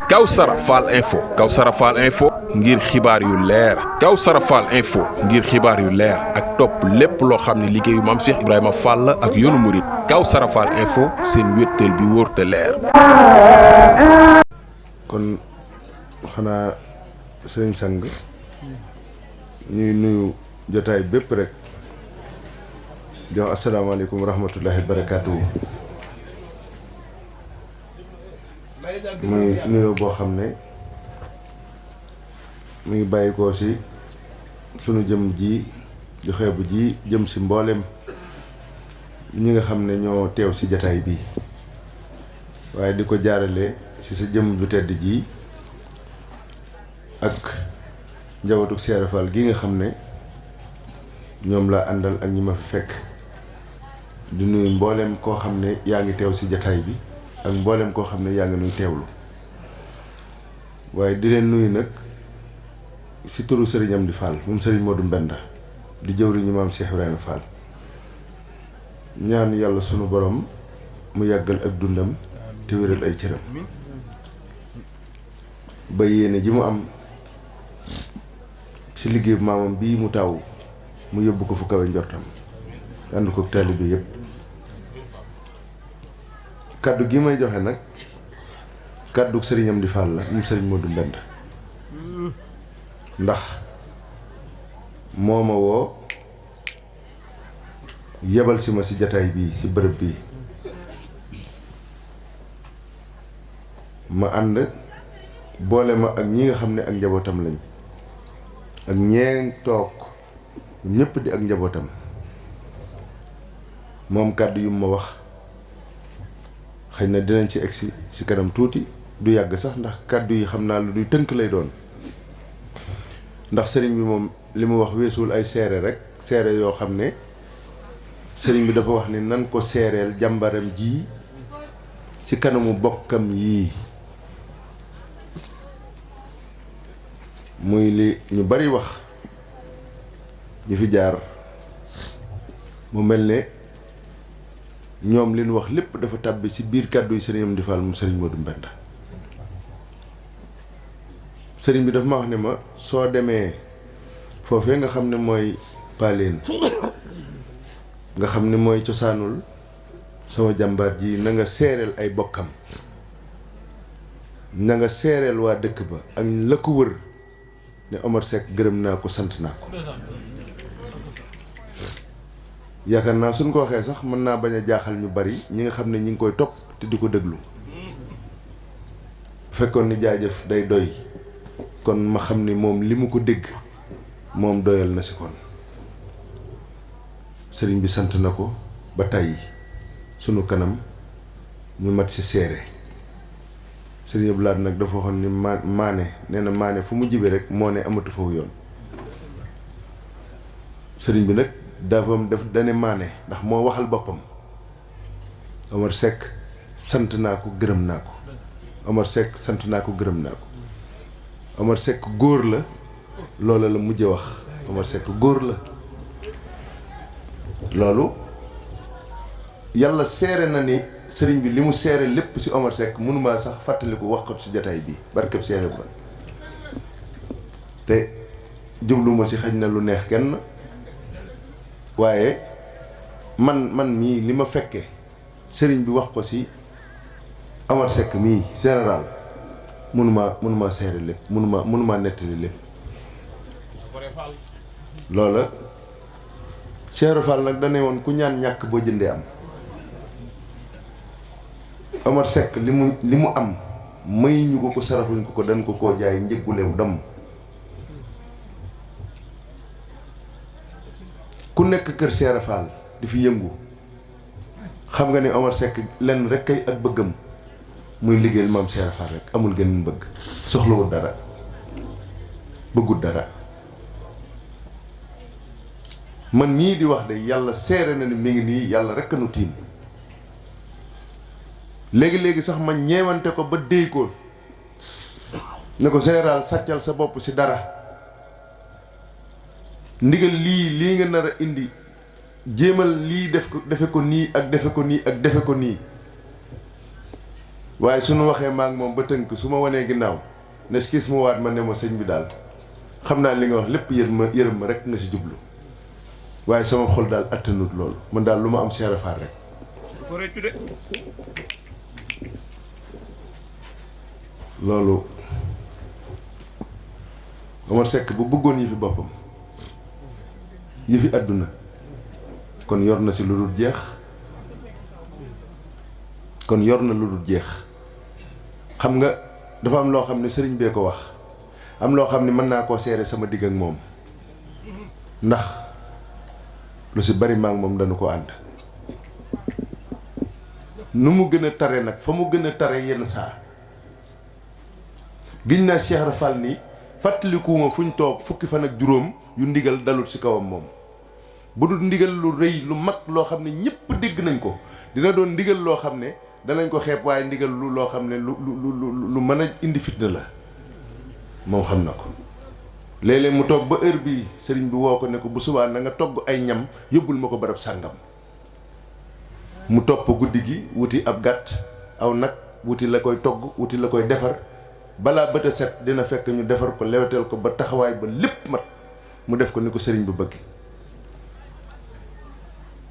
Kawsara Fall info ngir xibaar yu leer Kawsara Fall info ngir xibaar yu leer ak topp lépp loo xam ne liggéeyu maam Cheikh Ibrahima Fall ak yoonu murit Kawsara Fall info seen wéttal bi wóor te leer. kon xanaa sëriñ sang ñuy nuyu jotaay bépp rek di wax asalaamaaleykum wa rahmatullahi wa barakaatuhu. muy nuyoo boo xam ne mu ngi bàyyi ko si sunu jëm ji di xeebu ji jëm si mboolem ñi nga xam ne ñoo teew si jataay bii waaye di ko jaarale si sa jëm ju tedd ji ak njabootu Cheikh Fall gi nga xam ne ñoom laa àndal ak ñi ma fi fekk di nuyu mboolem koo xam ne yaa ngi teew si jataay bi ak mboolem koo xam ne yaa ngi nuy teewlu waaye di leen nuyu nag si turu Serigne Amdi Fall moom Serigne Modou Mbenda di jëwriñu maam Cheikh Ibrahima Fall ñaan yàlla sunu borom mu yàggal ak dundam te wéral ay cëram ba yéene ji mu am si liggéey maamam bii mu taw mu yóbbu ko fu kawe njortam ànd ko taalibe yépp kaddu gi may joxe nag kaddu Serigne Amdi Fall la moom Serigne Modou Mbenda ndax moo ma woo yebal si ma si jataay bii si bërëb bii ma ànd boole ma ak ñi nga xam ne ak njabootam lañ ak ñee toog ñëpp di ak njabootam moom kàddu yu ma wax xëy na dinañ ci egsi si kanam tuuti du yàgg sax ndax kàddu yi xam naa lu duy tënk lay doon ndax sëriñ bi moom li mu wax weesuwul ay seere rek seere yoo xam ne sëriñ bi dafa wax ni nan ko seereel jàmbaram ji ci kanamu bokkam yii muy li ñu bari wax ñu fi jaar mu mel ne ñoom li ñu wax lépp dafa tàbbi ci biir kàddu yi sëriñ Amdi Fall mu sëriñ Modou Mbenda sëriñ bi dafa ma wax ne ma soo demee foofee nga xam ne mooy paaleen nga xam ne mooy cosaanul sama jàmbaar ji na nga seereel ay bokkam na nga seereel waa dëkk ba ak la ko wër ne Omar Seck gërëm naa ko sant naa ko yaakaar naa suñ ko waxee sax mën naa bañ a jaaxal ñu bari ñi nga xam ne ñi ngi koy topp te di ko déglu fekkoon ni jaajëf day doy kon ma xam ni moom li mu ko dégg moom doyal na si kon sëriñ bi sant na ko ba tàyyi sunu kanam ñu mat si seere sëriñ Abdou Lahad nag dafa waxoon ni maane nee na maane fu mu jibe rek moo ne amatu foofu yoon sëriñ bi nag dafa def dane maane ndax moo waxal boppam Omar Seck sant naa ko gërëm naa ko Omar Seck sant naa ko gërëm naa ko Omar Seck góor la loola la mujje wax Omar Seck góor la loolu yàlla seere na ni sëriñ bi li mu seere lépp ci Omar Seck mënumaa sax fàttaliku wax ko ci jataay bi barkeb seere ba te jubluma ci xaj na lu neex kenn waaye man mii li ma fekke sëriñ bi wax ko ci Omar Seck mii général mënumaa seere lépp mënumaa nettali lépp loola Cheikh Fall nag dane woon ku ñaan ñàkk boo jëndee am Omar Seck li mu am may ñu ko sarafuñ ko dañ ko koo jaay njëgguleew dam ku nekk kër Cheikh Fall di fi yëngu xam nga ne Omar Seck lenn rek kay ak bëggam muy liggéeyal maam Cheikh Fall rek amul gën mu bëgg soxlawul dara bëggul dara man mii di wax de yàlla seere na ni mi ngi nii yàlla rek a nu tiim léegi sax ma ñeewante ko ba déy ko ne ko général sàccal sa bopp ci dara ndigal lii nga nar a indi jéemal lii defe ko nii ak defe ko nii ak defe ko nii waaye suñu waxee maa ngi moom ba tënk su ma wanee ginnaaw ne skis mu waat ma ne ma sëñ bi daal xam naa li nga wax lépp yërëm ma rek nga si jublu waaye sama xol daal attanut loolu man daal lu ma am Cheikh Fall rek loolu Omar Seck bu bëggoon yi fi boppam yi fi àdduna kon yor na si lu dul jeex kon yor na lu dul jeex xam nga dafa am loo xam ne sëriñ bee ko wax am loo xam ne mën naa koo seere sama digg ak moom ndax lu si bari maa ngi moom dañu ko ànd nu mu gën a tare nag fa mu gën a tare yenn saa giñ naa Cheikh Rafal ni fàttalikuwuma fu ñu toog fukki fan ak juróom yu ndigal dalul ci kawam moom bu dul ndigal lu rëy lu mag loo xam ne ñëpp dégg nañ ko dina doon ndigal loo xam ne danañ ko xeeb waaye ndigal loo xam ne lu mën a indi fitna la moom xam na ko léeg-léeg mu toog ba heure bii sëriñ bi woo ko ne ko bu subaa na nga togg ay ñam yóbbul ma ko barab sàngam mu topp guddi gi wuti ab gàtt aw nag wuti la koy togg wuti la koy defar balaa bët a set dina fekk ñu defar ko leweteel ko ba taxawaay ba lépp mat mu def ko ni ko sëriñ bi bëgg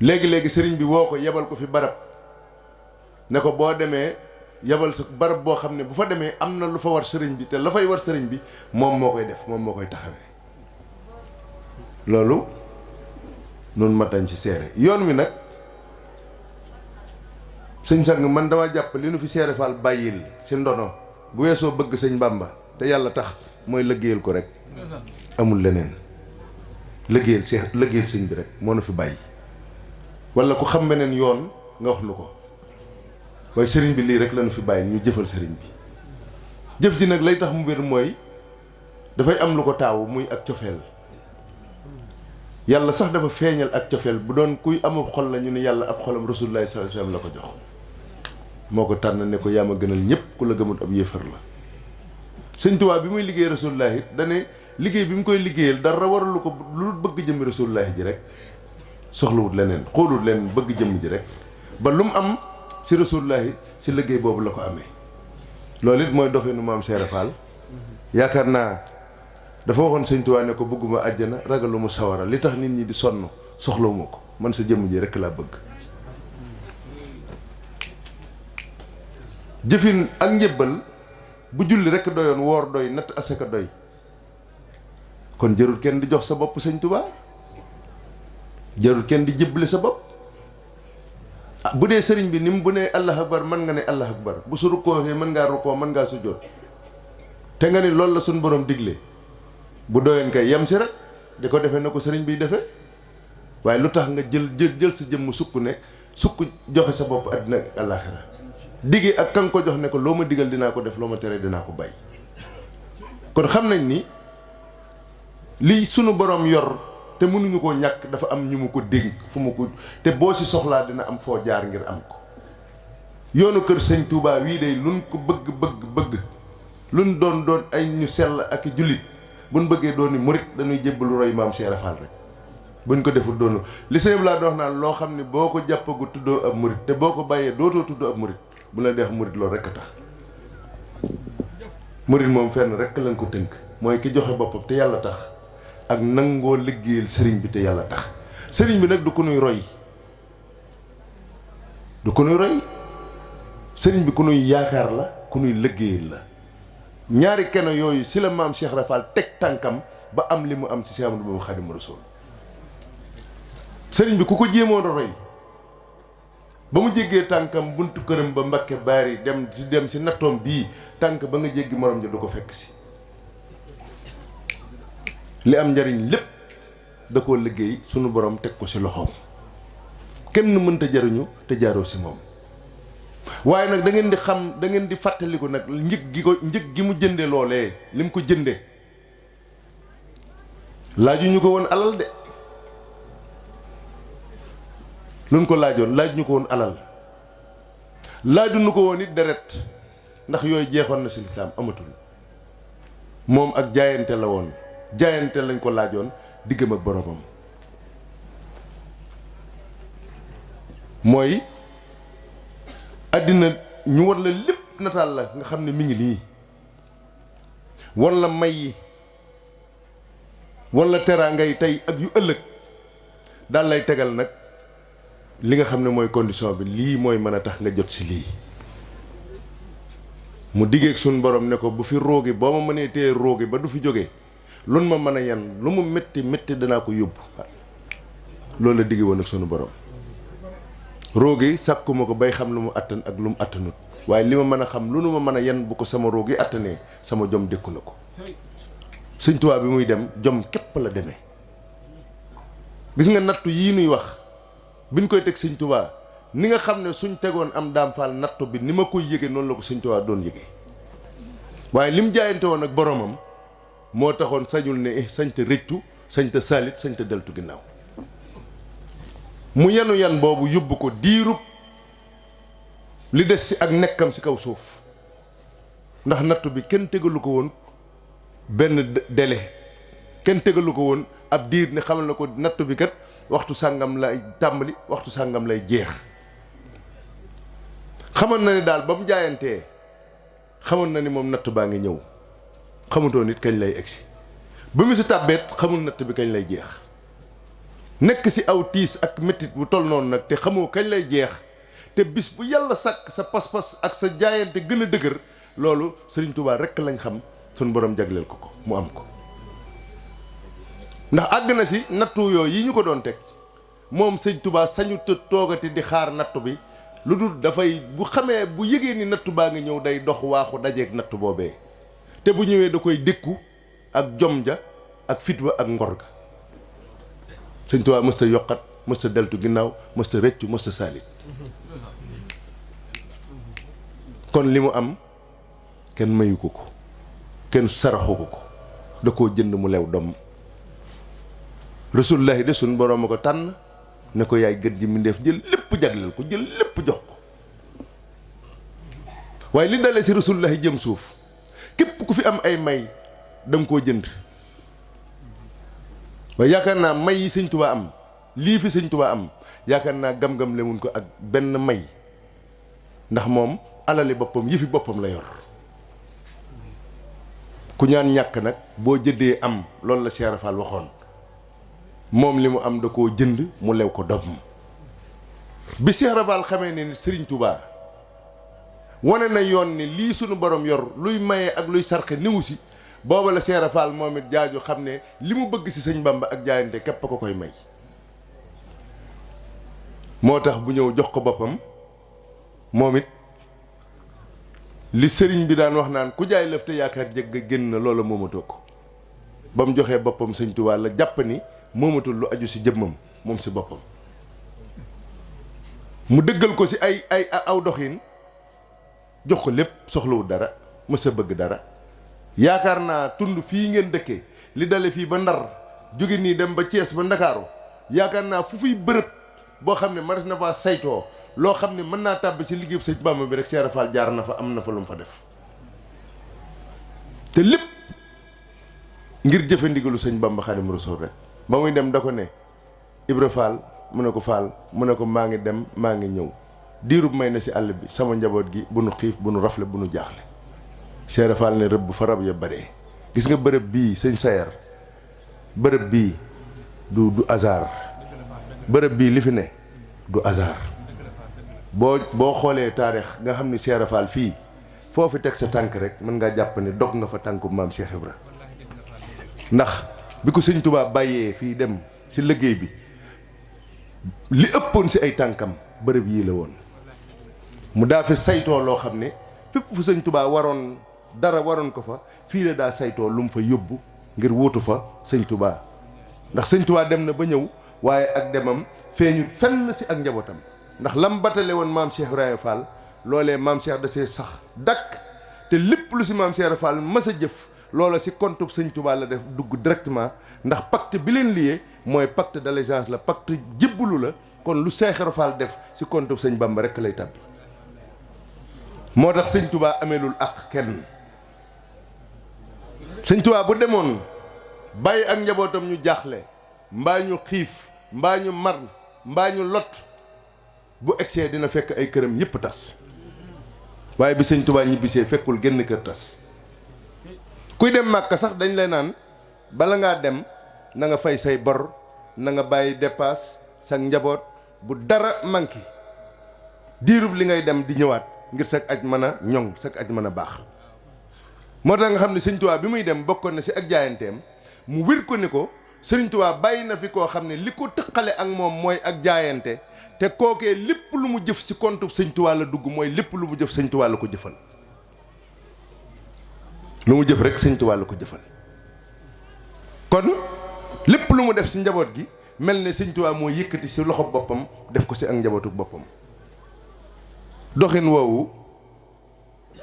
léegi-léegi sëriñ bi woo ko yebal ko fi barab ne ko boo demee yebal sa barab boo xam ne bu fa demee am na lu fa war sëriñ bi te la fay war sëriñ bi moom moo koy def moom moo koy taxawee loolu noonu matañ ci seere yoon wi nag sëñ sang man dama jàpp li nu fi Seere Fall bàyyil si ndono bu weesoo bëgg sëñ Bàmba te yàlla tax mooy liggéeyal ko rek amul leneen liggéeyal sëñ bi rek moo nu fi bàyyi wala ku xam beneen yoon nga wax nu ko waaye sëriñ bi lii rek la nu fi bàyyi ñu jëfal sëriñ bi jëf ji nag lay tax mu wér mooy dafay am lu ko taawu muy ak cofeel yàlla sax dafa feeñal ak cofeel bu doon kuy amub xol la ñu ne yàlla ab xolam Rasulullaahi sallallaahu alayhi wa sallam la ko jox moo ko tànn ne ko yaa ma gënal ñëpp ku la gëmut ab yéefar la sëñ Tuubaa bi muy liggéey Rasulullaahi dane liggéey bi mu koy liggéeyal dara waralu ko lu bëgg jëmmi Rasulullaahi ji rek soxlawut leneen xoolul leen bëgg jëmm ji rek ba lu mu am si Rasulullaahi si liggéey boobu la ko amee loolu it mooy doxinu maam Seere Fall yaakaar naa dafa waxoon sëñ Tuubaa ne ko bëgguma àjjana ragaluma sawara li tax nit ñi di sonn soxlawuma ko man sa jëmm ji rek laa bëgg jëfin ak njëbbal bu julli rek doyoon woor doy natt asaka doy kon jarul kenn di jox sa bopp sëñ Tuubaa jarul kenn di jëbbale sa bopp bu dee sëriñ bi ni mu bu nee allah akbar mën nga ne allah akbar bu su rukkoo mën ngaa rukkoo mën ngaa sujjóot te nga ni loolu la suñ borom digle bu doyoon kay yem si rek di ko defee na ko sëriñ biy defee waaye lu tax nga jël sa jëmm sukk ne sukk joxe sa bopp àddina ak àllaaxira digge ak kan ko jox ne ko loo ma digal dinaa ko def loo ma tere dinaa ko bàyyi kon xam nañ ni lii sunu borom yor te mënuñu koo ñàkk dafa am ñu mu ko dénk fu mu ko te boo si soxlaa dina am foo jaar ngir am ko yoonu kër sëñ Touba wii day luñ ko bëgg luñ doon ay ñu sell ak i jullit buñ bëggee doon ni murit dañuy jébbalu roy maam Seere Fall rek buñ ko deful doonu li sëñ laa dox naan loo xam ne boo ko jàppagu tuddoo ab murit te boo ko bàyyee dootoo tuddoo ab murit bu la deex murit loolu rek a tax murit moom fenn rek lañ ko tënk mooy ki joxe boppam te yàlla tax ak nangoo liggéeyal sëriñ bi te yàlla tax sëriñ bi nag du ko nuy roy sëriñ bi ku nuy yaakaar la ku nuy liggéeyal la ñaari keno yooyu si la maam Cheikh Rafal teg tànkam ba am li mu am ci Cheikh Ahmadou Bamba Xaadimu Rasuul sëriñ bi ku ko jéemoon a roy ba mu jéggee tànkam buntu këram ba Mbakke Baari dem si nattoom bii tànk ba nga jéggi morom ja du ko fekk si li am njariñ lépp da koo liggéey sunu borom teg ko si loxoom kenn mënta jariñu te jaaroo si moom waaye nag da ngeen di fàttaliku nag njëg gi mu jënde loolee li mu ko jënde laaju ñu ko woon alal de luñ ko laajoon laaj ñu ko woon alal laaju ñu ko woon it deret ndax yooyu jeexoon na si lislaam amatul moom ak jaayante la woon jaayante lañ ko laajoon diggam ak boromam mooy àddina ñu war la lépp nataal la nga xam ne mi ngi nii wala may yi wala teraanga yi tey ak yu ëllëg daal lay tegal nag li nga xam ne mooy condition bi lii mooy mën a tax nga jot si lii mu diggeeg suñ borom ne ko bu fi roogi boo ma mënee téye roogi ba du fi jógee lun ma mën a yan lu mu métti métti danaa ko yóbbu loolu la digge woon ak sunu borom roogi sàkkuma ko bay xam lu mu attan ak lu mu attanut waaye li ma mën a xam lu nu ma mën a yan bu ko sama roogi attanee sama jom dékku na ko Sëñ Tuubaa bi muy dem jom képp la demee gis nga nattu yii nuy wax biñ koy teg Sëñ Tuubaa ni nga xam ne suñ tegoon am Daam Faal nattu bi ni ma koy yëge noonu la ko Sëñ Tuubaa doon yëge waaye lim jaayante woon ak boromam moo taxoon sañul ne sañta rëccu sañta saalit sañta deltu ginnaaw mu yenu yan boobu yóbbu ko diirub li des si ak nekkam si kaw suuf ndax nattu bi kenn tegalu ko woon benn délai kenn tegalu ko woon ab diir ne xamal na ko nattu bi kat waxtu sàngam lay tàmbali waxtu sàngam lay jeex xamal na ni daal ba mu jaayantee xamal na ni moom natt baa ngi ñëw xamutoon nit kañ lay egsi ba mu si tàbbeet xamul natt bi kañ lay jeex nekk si aw tiis ak métit bu toll noonu nag te xamoo kañ lay jeex te bis bu yàlla sàkk sa pas-pas ak sa jaayante gën a dëgër loolu Sëriñ Tuubaa rekk lañ xam suñ borom jagleel ko mu am ko ndax àgg na si nattu yooyu yi ñu ko doon teg moom Sëriñ Tuubaa sañu toogati di xaar nattu bi lu dul dafay bu xamee bu yëgee ni nattu baa ngi ñëw day dox waaxu dajeeg nattu boobee te bu ñëwee da koy dékku ak jom ja ak fitwa ak ngor ga Sëriñ Tuubaa mësta yokkat mësta deltu ginnaaw mësta rëccu mësta saalit kon li mu am kenn mayu ko ko kenn saraxu ko da koo jënd mu lew doom rasulullahi de suñ boroom a ko tànn ne ko yaay gën ji mbindéef jël lépp jagleel ko jël lépp jox ko waaye li dalee si rasulullahi jëm suuf képp ku fi am ay may danga koo jënd waaye yaakaar naa may yi Sëñ Tuubaa am lii fi Sëñ Tuubaa am yaakaar naa gam-gam lemun ko ak benn may ndax moom alali boppam yëfi boppam la yor ku ñaan ñàkk nag boo jëndee am loolu la Cheikh Fall waxoon moom li mu am da koo jënd mu lew ko doom bi Cheikh Fall xamee ne Sëriñ Tuubaa wane na yoon ni lii sunu borom yor luy maye ak luy sarxe niwu si booba la Cheikh Fall moom it jaaju xam ne li mu bëgg si Sëñ Bamba ak jaayante képp a ko koy may moo tax bu ñëw jox ko boppam moom it li sëriñ bi daan wax naan ku jaay lëf te yaakaar jëgg génn na loola moomatoo ko ba mu joxee boppam Sëñ Tuubaa la jàpp ni moomatul lu aju si jëmmam moom si boppam mu dëggal ko si ay aw doxin jox ko lépp soxlawul dara mës a bëgg dara yaakaar naa tund fii ngeen dëkkee li dale fii ba Ndar jóge nii dem ba Thiès ba Ndakaaru yaakaar naa fu fiy bërëb boo xam ne mënees na faa saytoo loo xam ne mën naa tàbbi si liggéeyu Sëñ Bamba bi rek Cheikh Fall jaar na fa am na fa lu mu fa def te lépp ngir jëfe ndigalu Sëñ Bamba Xaadimu Rasuul rek ba muy dem da ko ne Ibra Fall mu ne ko Fall mu ne ko maa ngi dem maa ngi ñëw diirub may na si àll bi sama njaboot gi bu nu xiif bu nu rafle bu nu jaaxle Cheikh Fall ne rëbb fa rab ya bare gis nga bërëb bii sëñ Sayar bërëb bii du hasard bërëb bii li fi ne du hasard boo xoolee taarix nga xam ni Cheikh Fall fii foo fi teg sa tànk rek mën ngaa jàpp ne dog nga fa tànku maam Cheikh Ibra ndax bi ko Sëñ Tuubaa bàyyee fii dem si liggéey bi li ëppoon si ay tànkam bërëb yii la woon mu daa fi saytoo loo xam ne fépp fu Sëñ Tuubaa waroon dara waroon ko fa fii la daa saytoo lu mu fa yóbbu ngir wuutu fa Sëñ Tuubaa ndax Sëñ Tuubaa dem na ba ñëw waaye ak demam feeñu fenn si ak njabootam ndax lam batale woon maam Cheikh Ibrahima Fall loolee maam Cheikh da see sax dakk te lépp lu si maam Cheikh Fall mas a jëf loola si compte Sëñ Tuubaa la def dugg directement ndax pacte bi leen lié mooy pacte d'allégeance la pacte jébbalu la kon lu Cheikh Fall def si compte Sëñ Bamba rek lay tàbbi moo tax Sëñ Tuubaa ameelul ak kenn Sëñ Tuubaa bu demoon bàyyi ak njabootam ñu jaaxle mbaa ñu xiif mbaa ñu mar mbaa ñu lot bu egsee dina fekk ay këram yépp tas waaye bi sëñ Tuubaa ñibbisee fekkul génn kër tas. kuy dem Màkka sax dañ lay naan bala ngaa dem na nga fay say bor na nga bàyyi dépasse sa njaboot bu dara manqué diirub li ngay dem di ñëwaat ngir sag aj mën a ñoŋ sag aj mën a baax. moo tax nga xam ne sëñ Tuubaa bi muy dem bokkoon na si ak jaayanteem mu wér ko ni ko sëriñ Tuubaa bàyyi na fi koo xam ne li ko tëqale ak moom mooy ak jaayante te kookee lépp lu mu jëf si compte sëñ Tuubaa la dugg mooy lépp lu mu jëf sëñ Tuubaa la ko jëfal. lu mu jëf rek sëñ Tuubaa la ko jëfal kon lépp lu mu def si njaboot gi mel ne sëñ Tuubaa moo yëkkati si loxo boppam def ko si ak njabootu boppam. doxin woowu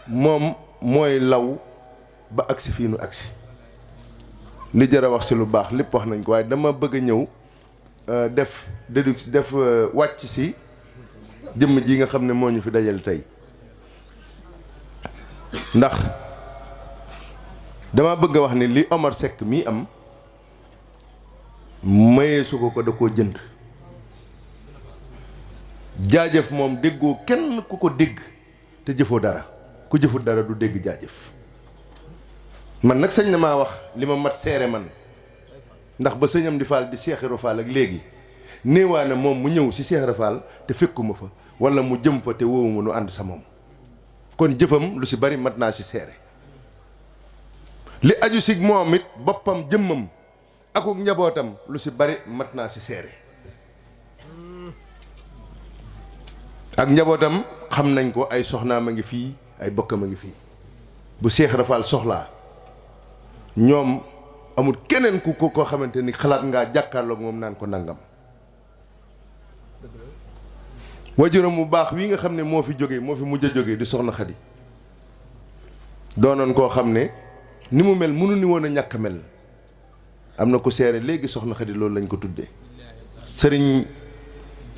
moom mooy law ba agsi fii nu agsi li jar a wax si lu baax lépp wax nañ ko waaye dama bëgg a ñëw def wàcc si jëmm ji nga xam ne moo ñu fi dajale tey ndax dama bëgg a wax ni li Omar Seck mii am mayee su ko da koo jënd. jaajëf moom déggoo kenn ku ko dégg te jëfoo dara ku jëfut dara du dégg jaajëf. man nag sëñ na maa wax li ma mat seere man ndax ba sëñam di Fall di Cheikh Ibra Fall ak léegi néewaa na moom mu ñëw si Cheikh Ibra Fall te fekkuma fa wala mu jëm fa te woowuma nu ànd sa moom kon jëfam lu si bari mat naa si seere. li aju si moom it boppam jëmmam akuk njabootam lu si bari mat naa si seere. ak njabootam xam nañ ko ay soxnaam a ngi fii ay bokkam a ngi fii bu Cheikh Ibra Fall soxlaa ñoom amul keneen ku ko xamante ni xalaat ngaa jàkkaarloog moom naan ko nangam. wajuram bu baax wi nga xam ne moo fi jógee moo fi mujj a jógee di soxna Xadi doonoon koo xam ne ni mu mel mënu ni woon a ñàkk mel. am na ko seere léegi soxna Xadi loolu lañ ko tuddee sëriñ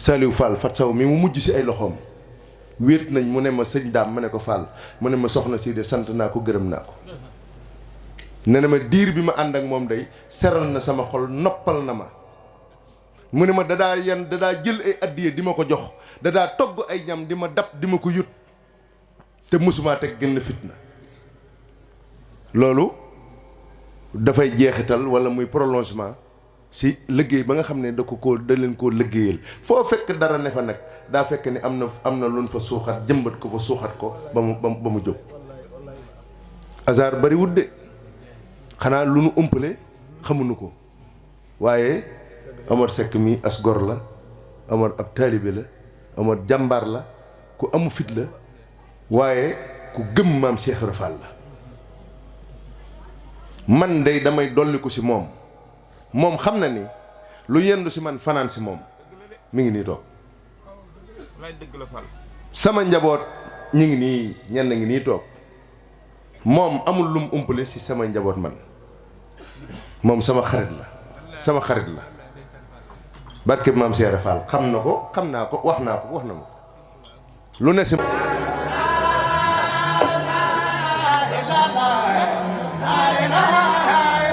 Saliou Fall Fat Saw mi mu mujj si ay loxoom wéet nañ mu ne ma sëñ daam ma ne ko Fall mu ne ma soxna si de sant naa ko gërëm naa ko. ne na ma diir bi ma ànd ak moom day seral na sama xol noppal na ma mu ne ma dadaa jël ay addiye di ma ko jox dadaa togg ay ñam di ma dab di ma ko yut te mësumaa teg gën fitna. loolu dafay jeexital wala muy prolongement si liggéey ba nga xam ne da leen koo liggéeyal foo fekk dara ne fa nag daa fekk ni am na luñ fa suuxat jëmbat ko fa suuxat ko ba mu jóg. hasard bari wut de xanaa lu nu umpale xamuñu ko waaye Omar Seck mi as gor la Omar ab taalibe la Omar jàmbaar la ku amu fit la waaye ku gëm maam Cheikh Ibra Fall la. man day damay dolli ko si moom xam na ni lu yendu si man fanaan si moom mi ngi nii toog. sama njaboot ñu ngi nii ñenn ngi nii toog moom amul lum umpale si sama njaboot man moom sama xarit la barke maam Cheikh Ibra Fall xam na ko xam naa ko wax na ma lu ne si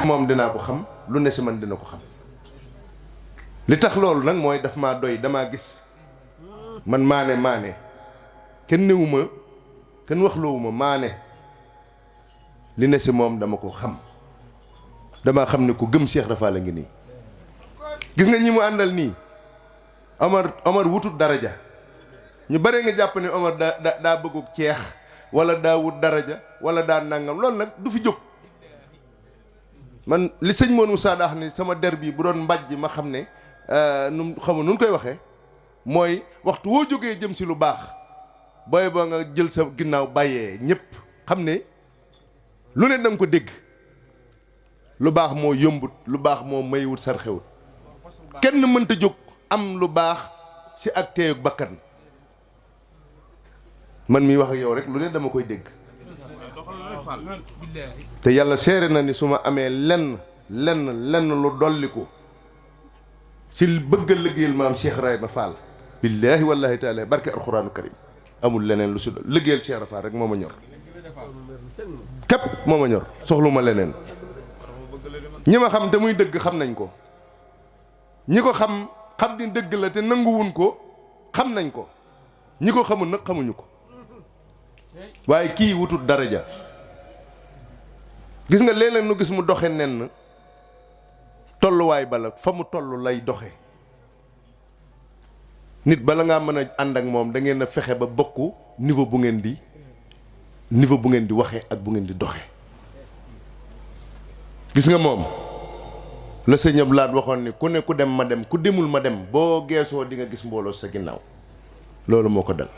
moom dinaa ko xam lu ne si man dina ko xam. li tax loolu nag mooy daf maa doy damaa gis man maane kenn newuma kenn waxloowuma maane li ne si moom dama ko xam damaa xam ne ku gëm Cheikh Ibra Fall la ngi nii. gis nga ñi mu àndal nii Omar wutut daraja ñu bare nga jàpp ne Omar daa bëggu ceex wala daa wut daraja wala daa nangam loolu nag du fi jóg. man li sëñ Moon Moussa daa xam ne sama der bi bu doon mbàjj ma xam ne nu koy waxee mooy waxtu woo jógee jëm si lu baax booy ba nga jël sa ginnaaw bàyyee ñëpp xam ne lu ne danga ko dégg. lu baax moo yombut lu baax moo maywut sarxewut kenn mënta jóg am lu baax si ak teeyug bakkan. man miy wax ak yow rek lu ne dama koy dégg te yàlla seere na ni su ma amee lenn lu dolliku ci bëgg a liggéeyal maam Cheikh Ibrahima Fall billaahi wallaahi taala barke alxuraanu karim amul leneen lu si doon liggéeyal Cheikh Ibrahima Fall rek moo ma ñor képp moo ma ñor soxlu ma leneen. ñi ma xam te muy dëgg xam nañ ko ñi ko xam ni dëgg la te nanguwuñ ko xam nañ ko ñi ko xamul nag xamuñu ko waaye kii wutut daraja. gis nga léeg-léeg nu gis mu doxe nenn tolluwaay bala fa mu toll lay doxe. nit bala ngaa mën a ànd ak moom da ngeen a fexe ba bokku niveau bu ngeen di waxe ak bu ngeen di doxe. gis nga moom la sëñ Abdou Lahad waxoon ni ku ne ku dem ma dem ku demul ma dem boo geesoo di nga gis mbooloo sa ginnaaw. loolu moo ko dal.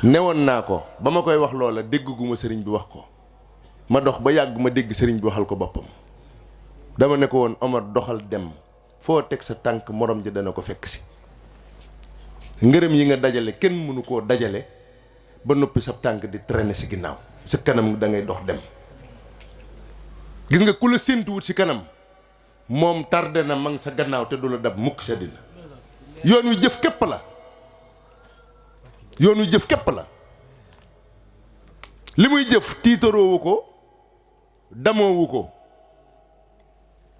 newoon naa ko ba ma koy wax loola dégguma sëriñ bi wax ko ma dox ba yàgg ma dégg sëriñ bi waxal ko boppam. dama ne ko woon Omar doxal dem foo teg sa tànk morom ji dana ko fekk si. ngërëm yi nga dajale kenn mënu koo dajale ba noppi sa tànk di traîner si ginnaaw sa kanam da ngay dox dem. gis nga ku la séentuwut si kanam moom tardé na mang sa gannaaw te du la dab mukk sa dina. yoon wi jëf képp la. yoon wi jëf képp la. li muy jëf tiitaroowu ko damoowu ko.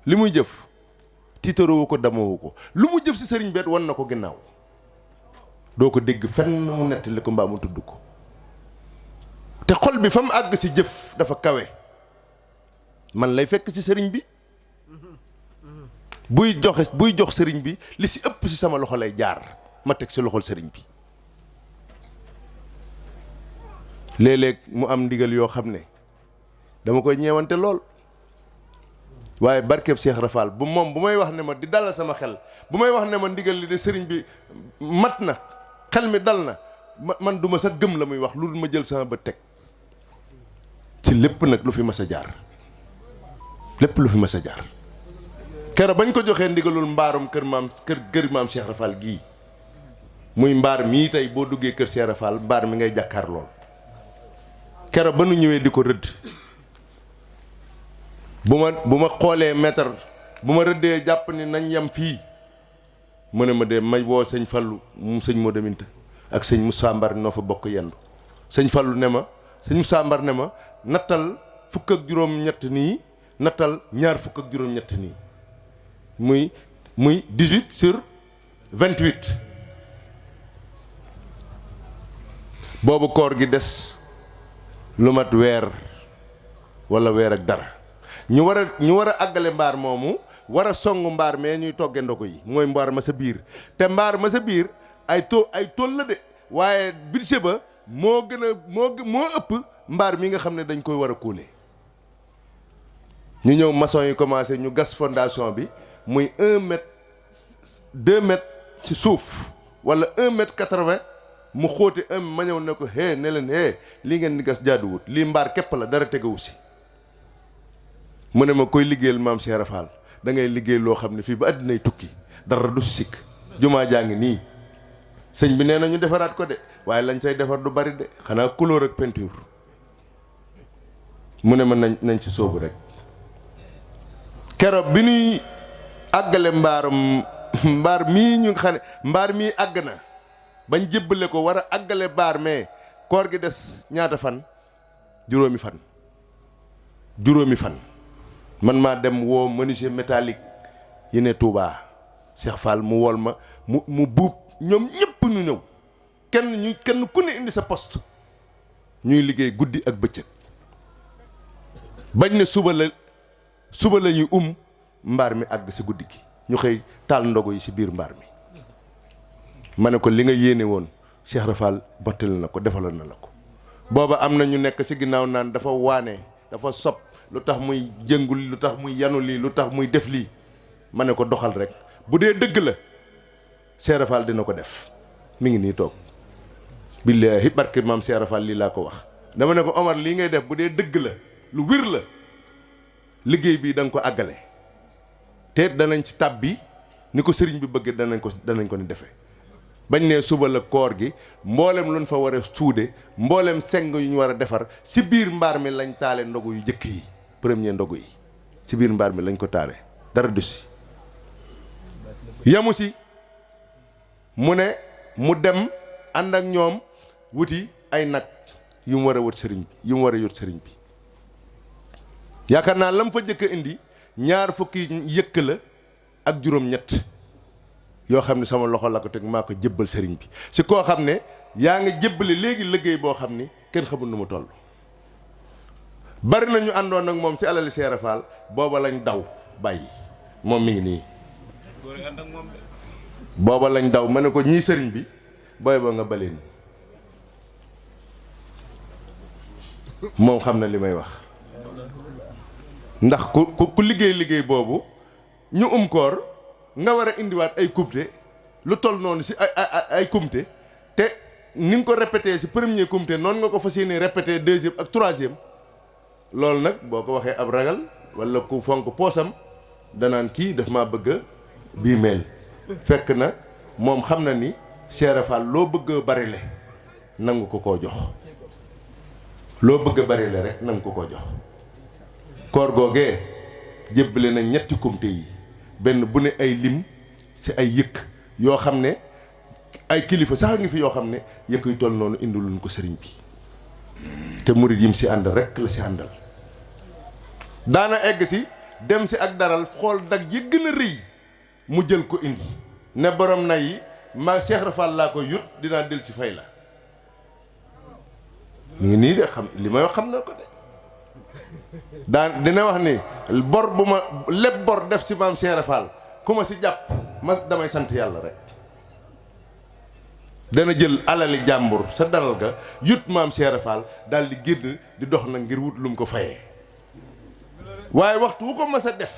li muy jëf tiitaroowu ko damoowu ko lu mu jëf si sëriñ beet wan na ko ginnaaw. doo ko dégg fenn mu nettali ko mbaa mu tudd ko. te xol bi fa mu àgg si jëf dafa kawe. man lay fekk ci sëriñ bi buy jox sëriñ bi li si ëpp si sama loxo lay jaar ma teg si loxol sëriñ bi. léeg-léeg mu am ndigal yoo xam ne dama koy ñeewante lool waaye barkeb Cheikh Rafal bu may wax ne ma di dalal sama xel bu may wax ne ma ndigal li de sëriñ bi mat na xel mi dal na man duma sa gëm la muy wax lu dul ma jël sama bët teg ci lépp nag lu fi mas a jaar. lépp lu fi mas a jaar keroog bañ ko joxee ndigalul mbaarum kër maam Cheikh Rafal gii muy mbaar mii tey boo duggee kër Cheikh Rafal mbaar mi ngay jàkkaar lool. keroog ba nu ñëwee di ko rëdd bu ma xoolee mètre bu ma rëddee jàpp ni nañ yem fii mu ne ma de may woo sëñ Fallu mu sëñ Modou Minta ak sëñ Moussa Mbar noo fa bokk yendu. sëñ Fallu ne ma sëñ Moussa Mbar ne ma nattal fukk ak juróom-ñett nii. nattal ñaar fukk ak juróom-ñett nii muy 18 sur 28 boobu koor gi des lu mat weer walla weer ak dara ñu war a àggale mbaar moomu war a song mbaar mee ñuy togge ndogu yi mooy mbaar ma sa biir te mbaar ma sa biir ay tool la de waaye budget ba moo ëpp mbaar mi nga xam ne dañ koy war a kuule. ñu ñëw maçon yi commencé ñu gas fondation bi muy 1 mètre 2 mètres ci suuf wala 1 mètre 80 mu xóote ma ñëw ne ko ne leen lii ngeen di gas jaaduwut lii mbaar képp la dara tegawu si. mu ne ma koy liggéeyal maam Cheikh Rafal da ngay liggéey loo xam ne fii ba àddinay tukki dara du sikk. jumaa jaa ngi nii sëñ bi nee na ñu defaraat ko de waaye lañ say defar du bari de xanaa couleur ak peinture. mu ne ma nañ ci sóobu rek. keroog bi ñuy àggale mbaar mii ñu xam ne mbaar mii àgg na bañ jébbale ko war a àggale mbaar mais koor gi des ñaata fan juróomi fan man maa dem woo menuisier métallique yi ne Touba Cheikh Fall mu wol ma mu buub ñoom ñëpp ñu ñëw kenn ku ne indi sa poste ñuy liggéey guddi ak bëccëg bañ ne suba la ñuy mbaar mi àgg si guddi gi ñu xëy taal ndogo yi si biir mbaar mi. ma ne ko li nga yéene woon Cheikh Rafal bottal na ko defaloon na la ko. booba am na ñu nekk si ginnaaw naan dafa waane dafa sob lu tax muy jëngul lu tax muy yanu lii lu tax muy def lii ma ne ko doxal rek bu dee dëgg la Cheikh Rafal dina ko def mi ngi nii toog. billaahi barke maam Cheikh Rafal lii laa ko wax dama ne ko Omar lii ngay def bu dee dëgg la lu wér la liggéey bii da nga ko àggale te danañ ci tàbbi ni ko sëriñ bi bëgg danañ ko ni defee. bañ ne suba la koor gi mboolem luñ fa war a suude mboolem seng yu ñu war a defar si biir mbaar mi lañ taale ndogu yu jëkk yi premier ndogu yi si biir mbaar mi lañ ko taale dara du si yamu si mu ne mu dem ànd ak ñoom wuti ay nag yu mu war a wut sëriñ bi yu mu war a yót sëriñ bi yaakaar naa lam fa jëkk a indi 2 fukki yëkk la ak juróom-ñett yoo xam ne sama loxo la ko teg maa ko jébbal sëriñ bi si koo xam ne yaa ngi jébbale léegi liggéey boo xam ni kenn xamul nu mu toll. bari na ñu àndoon ak moom si alali Cheikh Fall booba lañ daw bàyyi moom mi ngi nii. booba lañ daw ma ne ko ñii sëriñ bi booy boo nga baleen moom xam na li may wax. ndax ku liggéey boobu ñu koor nga war a indiwaat ay kumte lu toll noonu si ay kumte te ni nga ko répété si premier kumte noonu nga ko fas yéene répété deuxième ak troisième loolu nag boo ko waxee ab ragal wala ku fonk poosam danaan kii daf maa bëgg bii meel fekk na moom xam na ni Cheikh Fall loo bëgg a barile nangu ko koo jox loo bëgg a barile rek nangu ko koo jox. koor googee jébbale na ñetti kumte yi benn bu ne ay lim si ay yëkk yoo xam ne ay kilifa sax a ngi fi yoo xam ne yëkk yu toll noonu indiluñ ko sëriñ bi te murit yim si àndal rek la si àndal. daana egg si dem si ak daral xool dag yi gën a rëy mu jël ko indi ne borom na yi ma Cheikh Rafal laa ko yut dinaa del si fay la mu ngi nii de xam li may wax xam na ko de. daan dina wax ni bor bu ma lépp bor def si maam Cheikh Fall ku ma si jàpp ma damay sant yàlla rek. dana jël alali jàmbur sa dalal ga yut maam Cheikh Fall daal di génn di dox nag ngir wut lu mu ko fayee waaye waxtu wu ko mas a def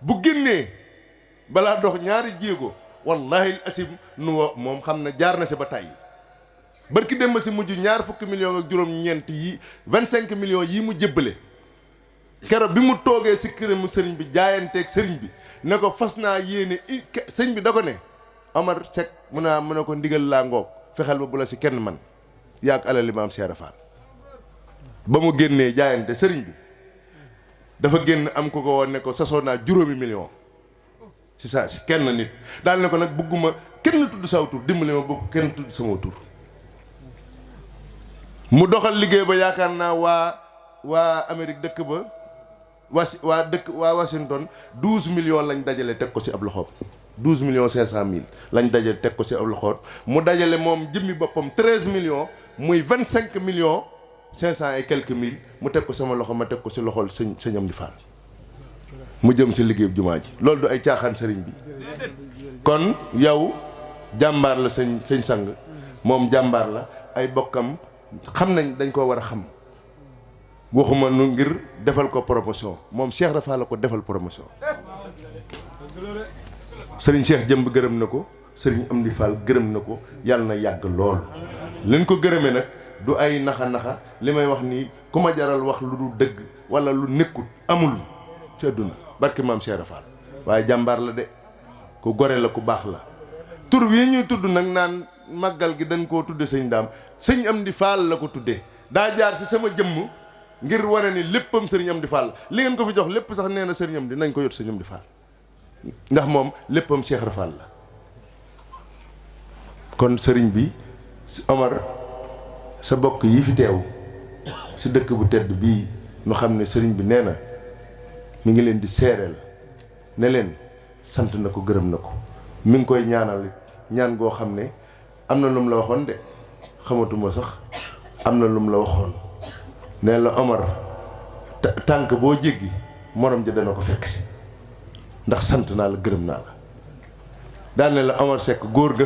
bu génnee balaa dox ñaari jéego wallahi asim nu wo moom xam na jaar na si ba tàyyi barki dem ba si mujj ñaar fukki millions ak juróom-ñeent yi 25 millions yi mu jébbale keroog bi mu toogee si këramu sëriñ bi jaayanteeg sëriñ bi ne ko fas naa yéene sëñ bi da ko ne Omar Seck mu ne ko ndigal laa ngoog fexeel ba bu la si kenn man yaa ak alali maam Cheikh Fall ba mu génnee jaayante sëriñ bi dafa génn am ko ko woon ne ko sasoo naa juróomi million si saa si kenn nit daal ne ko nag bëgguma kenn tudd saw tur dimbali ma bëgg kenn tudd sama tur mu doxal liggéey ba yaakaar naa waa Amérique dëkk ba waa Washington 12 millions lañ dajale teg ko ci ab loxoom 12 millions 500 mille lañ dajale teg ko ci ab loxoom mu dajale moom jëmmi boppam 13 millions muy 25 millions 500 et quelques mille mu teg ko sama loxo ma teg ko ci loxol sëñ Amdi Fall mu jëm ci liggéey jumaa ji loolu du ay caaxaan sëriñ bi kon yow jàmbaar la sëñ sang moom jàmbaar la ay bokkam xam nañ dañ koo war a xam waxuma nu ngir defal ko promotion moom Cheikh Rafa la ko defal promotion sëriñ Cheikh jëmb gërëm na ko sëriñ Amdi Fall gërëm na ko yàlla na yàgg lool leen ko gërëme nag du ay naxa li may wax nii ku ma jaral wax lu du dëgg wala lu nekkut amul ci àdduna barke maam Cheikh Rafa waaye jàmbaar la de ku gore la ku baax la tur wi ñuy tudd nag naan màggal gi dañ koo tudde sëñ daam sëñ Amdi Fall la ko tuddee daa jaar ci sama jëmm ngir wane ni léppam sëriñ Amdi Fall li ngeen ko fi jox lépp sax nee na sëriñ Amdi nañ ko yot sëriñ Amdi Fall ndax moom léppam Cheikh Rafal la kon sëriñ bi Omar sa bokk yi fi teew si dëkk bu tedd bii nu xam ne sëriñ bi nee na mi ngi leen di seereel ne leen sant na ko gërëm na ko mi ngi koy ñaanal ñaan goo xam ne am na lu mu la waxoon de xamatuma sax am na lu mu la waxoon nee la Omar tànk boo jéggi morom ja dana ko fekk si ndax sant naa la gërëm naa la daal ne la Omar Seck góor nga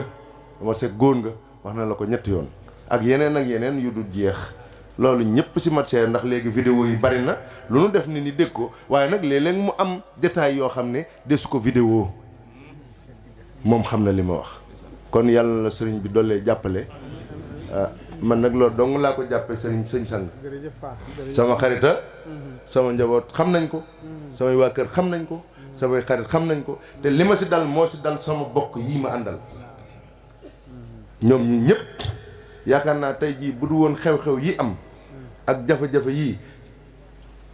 Omar Seck góor nga wax na la ko ñetti yoon ak yeneen yu dul jeex loolu ñëpp si mat seer ndax léegi vidéo yi bari na lu nu def ni ni dégg ko waaye nag léeg-léeg mu am détail yoo xam ne desu ko vidéo moom xam na li ma wax kon yàlla la sëriñ bi dollee jàppale man nag loolu dong laa ko jàppee sëñ sang sama xarita sama njaboot xam nañ ko samay waa kër xam nañ ko samay xarit xam nañ ko te li ma si dal moo si dal sama bokk yii ma àndal ñoom ñi ñëpp yaakaar naa tey jii bu du woon xew-xew yi am ak jafe-jafe yii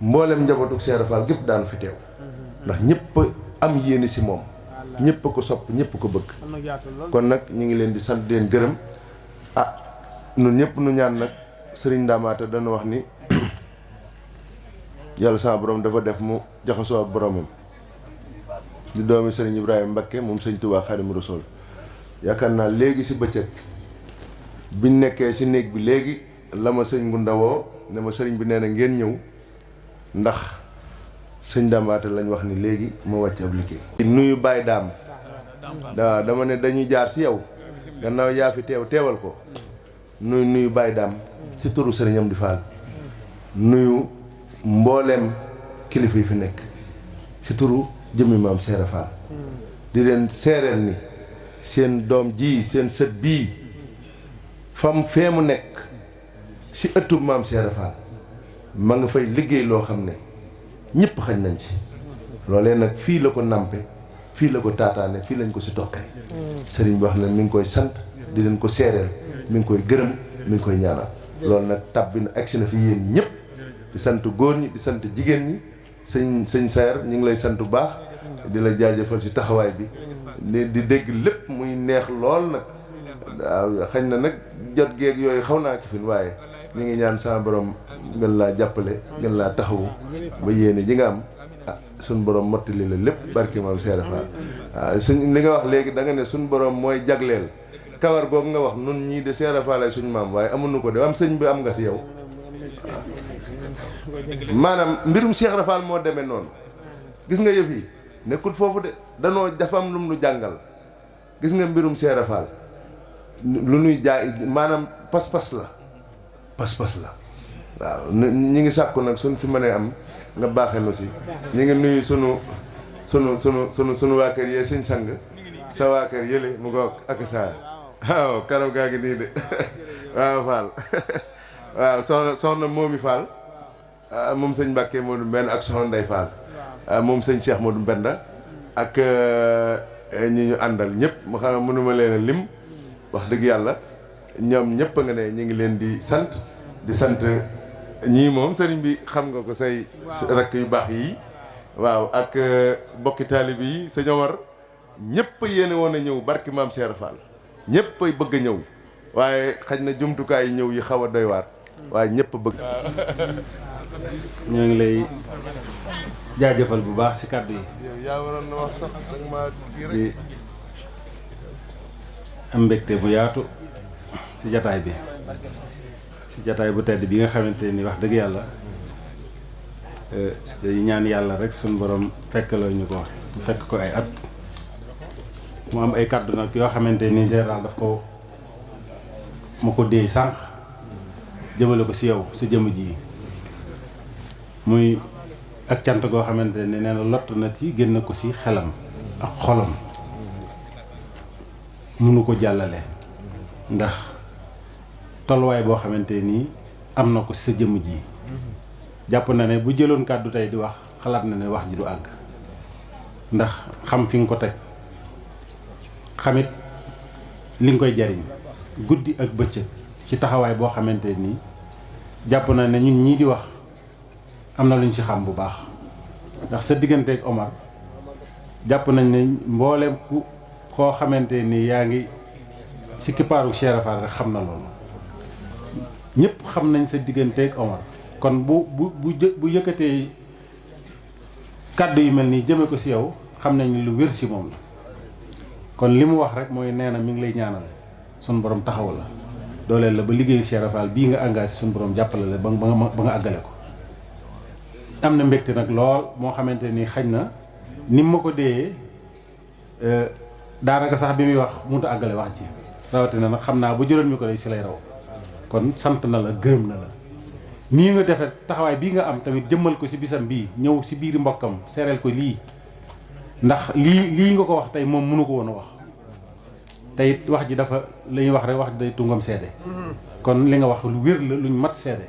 mboolem njabootu Cheikh Rafal gépp daan fi teew ndax ñëpp am yéene si moom ñëpp ko sopp ñëpp ko bëgg kon nag ñu ngi leen di sant leen gërëm nun ñëpp nu ñaan nag sëriñ Ndamaata dana wax ni yàlla sama borom dafa def mu jaxasoo ak boromam di doomi sëriñ Ibrahima Mbakke moom sëñ Tuubaa Xaadimu Rasuul yaakaar naa léegi si bëccëg biñ nekkee ci néeg bi léegi la ma sëñ Ngunda woo ne ma sëriñ bi nee na ngeen ñëw ndax sëñ Damaate lañ wax ni léegi ma wàcc ab liggéey. nuyu Baye Daam waaw dama ne dañuy jaar ci yow gannaaw yaa fi teewal ko nuyu Baye Daam ci turu sëriñ Amdi Fall nuyu mbooleem kilifa yi fi nekk ci turu jëmmi maam Seera Fall di leen seereel ni seen doom ji seen sët bii fam fee mu nekk ci ëttub maam Seera Fall ma nga fay liggéey loo xam ne ñëpp xañ nañ ci loolee nag fii la ko nàmpe fii la ko taataane fii lañ ko ci toqee sëriñ bi wax na mi ngi koy sant di leen ko seereel mi ngi koy gërëm mi ngi koy ñaanal loolu nag tàbbi na agsi na fi yéen ñëpp di sant góor ñi di sant jigéen ñi sëñ Saer ñu ngi lay sant bu baax di la jaajëfal ci taxawaay bi di dégg lépp muy neex lool nag waaw xañ na nag jot geeg yooyu xaw naa ki fin waaye ñu ngi ñaan sama borom gën laa jàppale gën laa taxawu ba yéene ji nga am suñ borom mottali la lépp barki maam Seera Fall waaw suñ li nga wax léegi da nga ne suñ borom mooy jagleel kawar googu nga wax nun ñii de Seera Fall ay suñ maam waaye amuñu ko de am sëñ bi am nga si yow maanaam mbirum Cheikh Rafal moo demee noonu gis nga yëf yi nekkul foofu de danoo dafa am lum nu jàngal gis nga mbirum Cheikh Rafal lu nuy jaay maanaam pas-pas la waaw ñi ngi sàkku nag suñ fi mënee am nga baaxee nu si ñi ngi nuyu sunu waa kër yee suñ sang sa waa kër yële mu ko ak saa waaw karaw gaa ngi nii de waaw Fall waaw soxna Moomi Fall moom sëñ Mbàkke Modou Mbend ak soxna Ndey Fall moom sëñ Cheikh Modou Mbenda ak ñi ñu àndal ñëpp ma xam mënuma leen a lim wax dëgg yàlla ñoom ñëpp a nga ne ñu ngi leen di sant ñii moom sëriñ bi xam nga ko say rakk yu baax yi waaw ak bokki taalib yi sëñ Omar ñëpp a yéene woon a ñëw barki maam Seera Fall ñëpp ay bëgg a ñëw waaye xaj na jumtukaay yi ñëw yi xaw a doy waar waaye ñëpp a bëgg. ñoo ngi lay jaajëfal bu baax ci kàddu yi. yaa waroon na wax sax danga maa di am mbégte bu yaatu ci jataay bi ci jataay bu tedd bi nga xamante ni wax dëgg yàlla dañu ñaan yàlla rek suñu borom fekkaloo ñu ko bu fekk ko ay at mu am ay kàddu nag yoo xamante ni général daf ko ma ko déey sànq jëmale ko ci yow ci jëmm ji muy ak cant goo xamante ne nee na lott na ci génn ko ci xelam ak xolam mënu ko jàllale ndax tolluwaay boo xamante nii am na ko ci sa jëmm ji jàpp na ne bu jëloon kàddu tey di wax xalaat na ne wax ji du àgg ndax xam fi nga ko teg xamit li nga koy jariñ guddi ak bëccëg ci taxawaay boo xamante nii jàpp na ne ñun ñii di wax am na lu ñu ci xam bu baax ndax sa digganteeg Omar jàpp nañ ne mbooleem koo xamante ni yaa ngi ci kippaaru Cheikh Rafal rek xam na loolu ñëpp xam nañ sa digganteeg Omar kon bu yëkkatee kàddu yu mel nii jëme ko ci yow xam nañ lu wér ci moom la kon li mu wax rek mooy nee na mi ngi lay ñaanal sun borom taxaw la dooleel la ba liggéeyu Cheikh Rafal bii nga engagé sun borom jàppale la ba nga àggale ko am na mbégte nag lool moo xamante ni xañ na ni ma ko déyee daanaka sax bi muy wax mënut a àggale wax ci rawatina nag xam naa bu jëloon mi ko day ci lay raw kon sant na la gërëm na la nii nga defe taxawaay bii nga am tamit jëmmal ko ci bisam bii ñëw ci biiri mbokkam seereel ko lii ndax lii nga ko wax tey moom mënu ko woon a wax tey wax ji dafa la ñuy wax rek wax ji day tungam seede kon li nga wax lu wér la luñ mat seede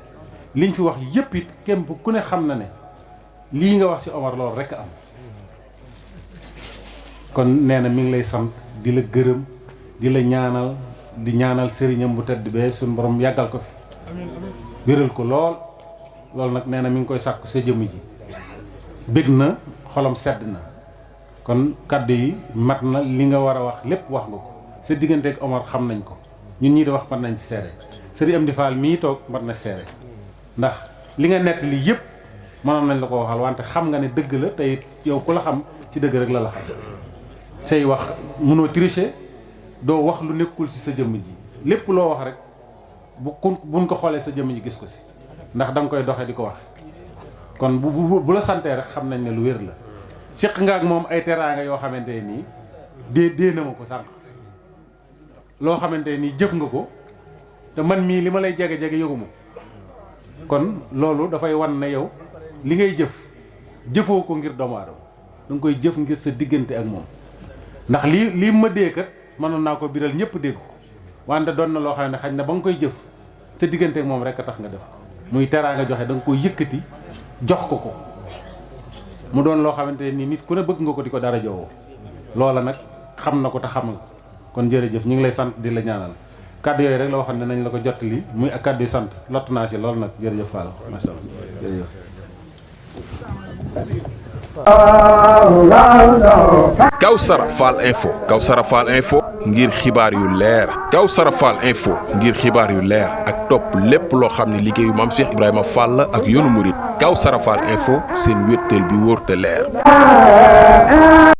liñ fi wax yépp it képp ku ne xam na ne lii nga wax ci Omar loolu rekk am kon nee na mi ngi lay sant di la gërëm di la ñaanal di ñaanal sëriñam bu tedd bee suñu borom yàggal ko fi wéral ko loolu nag nee na mi ngi koy sàkku sa jëmm ji bég na xolam sedd na kon kàddu yi mat na li nga war a wax lépp wax nga ko sa diggante ak Omar xam nañ ko ñun ñii di wax mat nañ ci seere sëriñ Amdi Fall mii toog mat na seere ndax li nga nett li yëpp mënoon nañ la ko waxal wante xam nga ne dëgg la tey yow ku la xam ci dëgg rek la xam say wax mënoo tricher doo wax lu nekkul ci sa jëmm ji lépp loo wax rek buñ ko xoolee sa jëmm ji gis ko si ndax da nga koy doxee di ko wax kon bu la santee rek xam nañ ne lu wér la séq nga ak moom ay teraanga yoo xamante nii dee na ma ko sànq loo xamante nii jëf nga ko te man mii li ma lay jege-jege yëguma kon loolu dafay wan ne yow li ngay jëfoo ko ngir doomu aadama da nga koy jëf ngir sa diggante ak moom ndax lii ma dee kat mënoon naa ko biral ñëpp dégg ko wante doon na loo xam ne xañ na ba nga koy jëf sa diggante ak moom rek a tax nga def muy teraanga joxe da nga koy yëkkati jox ko mu doon loo xamante ni nit ku ne bëgg nga ko di ko dara joowoo loola nag xam na ko te xam nga kon jërëjëf ñu ngi lay sant di la ñaanal kàddu yooyu rek la waxoon ne nañ la ko jottali muy ak kàddu yu sant lott naa si loolu nag jërëjëf Fall macha allah jërëjëf. Kawsara Fall info Kawsara Fall info ngir xibaar yu leer Kawsara Fall info ngir xibaar yu leer ak topp lépp loo xam ne liggéeyu maam Cheikh Ibrahima Fall ak yoonu murit Kawsara Fall info seen wéttal bi wóor te leer